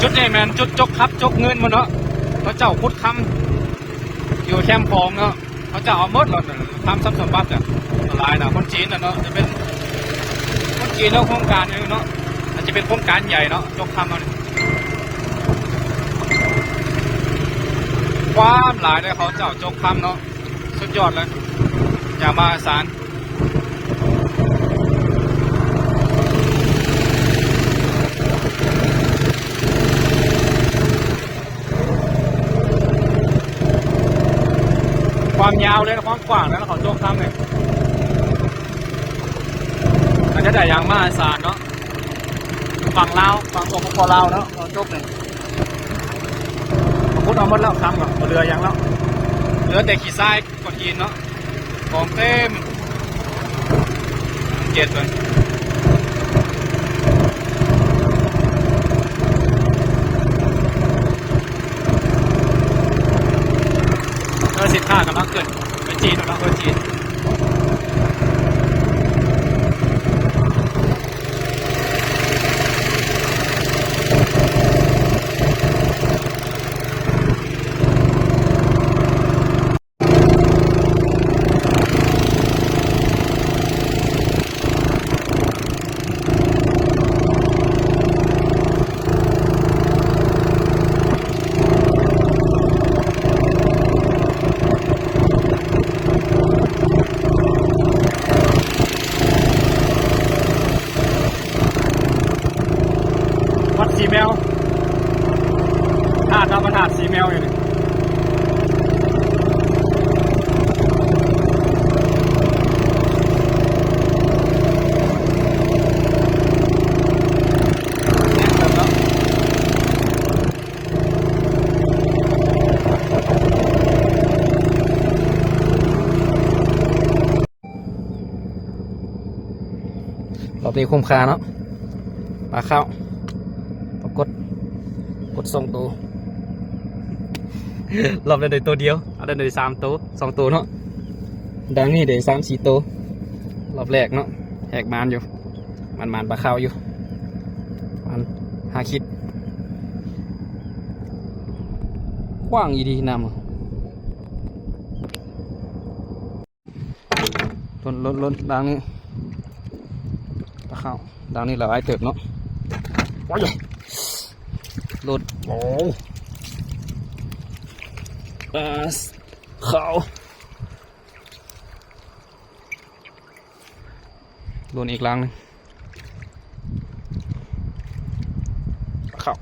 ຈຸດນີ້ແມ່ນຈຸດຈົກຄັບຈົກເງິນໝົດເນາະ ເຂົາເຈົ້າຂຸດຄຳຢູ່ແຄມຂອງເນາະ ເຂົາເຈົ້າເອົາໝົດແລ້ວ ຄຳຊັບສົມບັດ ຫຼາຍນະ ຄົນຈີນນະເນາະ ຈະເປັນຄົນຈີນເນາະ ໂຄງການນີ້ເນາະ ອາດຈະເປັນໂຄງການໃຫຍ່ເນາະ ຈົກຄຳເຮົານີ້ ຄວາມຫຼາຍເດ້ ເຂົາເຈົ້າຈົກຄຳເນາະ ສຸດຍອດເລີຍ ຢ່າມະຫາສານ ຄວາມຍາວເລີຍ ຄວາມກວ້າງເລີຍ ເຂົາຈົກຄຳນີ້ ອາດຈະໄດ້ຢ່າງມະຫາສານເນາະ ຝັ່ງລາວ ຝັ່ງ ສປປ ລາວເນາະ ເຂົາຈົກນີ້ ຂຸດເອົາໝົດແລ້ວ ຄຳກໍບໍ່ເຫຼືອຫຍັງແລ້ວ ເຫຼືອແຕ່ຂີ້ຊາຍ ກ້ອນຫີນເນາະ ຂອງເຕັມເຈັດເພິ່ນ ເອີ ສິນຄ້າກຳລັງຂຶ້ນໄປຈີນເນາະ ເອີ ຈີນ. ວັດສີແມວ ທາດເນາະ ພະທາດສີແມວຢູ່ນີ້ ແມ່ນເນາະ. ລອບນີ້ຄຸ້ມຄ່າເນາະ ປາຂາວ ປາກົດ ກົດສອງໂຕ ລອບນັ້ນໄດ້ໂຕດຽວ ອັນນັ້ນໄດ້ສາມໂຕ ສອງໂຕເນາະ ດັ່ງນີ້ໄດ້ສາມສີ່ໂຕ ລອບແລກເນາະ ແຫກໝານຢູ່ ໝານໆ ປາຂາວຢູ່ ປະມານຫ້າຂີດ ກວ້າງອີ່ຫຼີນ້ຳ. ລົ້ນໆໆ ດາງນີ້ ປາຂາວ ດາງນີ້ຫຼາຍເຕີບເນາະ ໂອ້ຍ ຫຼຸດ ໂອ້ ປາຂາວ ລຸ້ນອີກລາງໜຶ່ງ ປາຂາວ.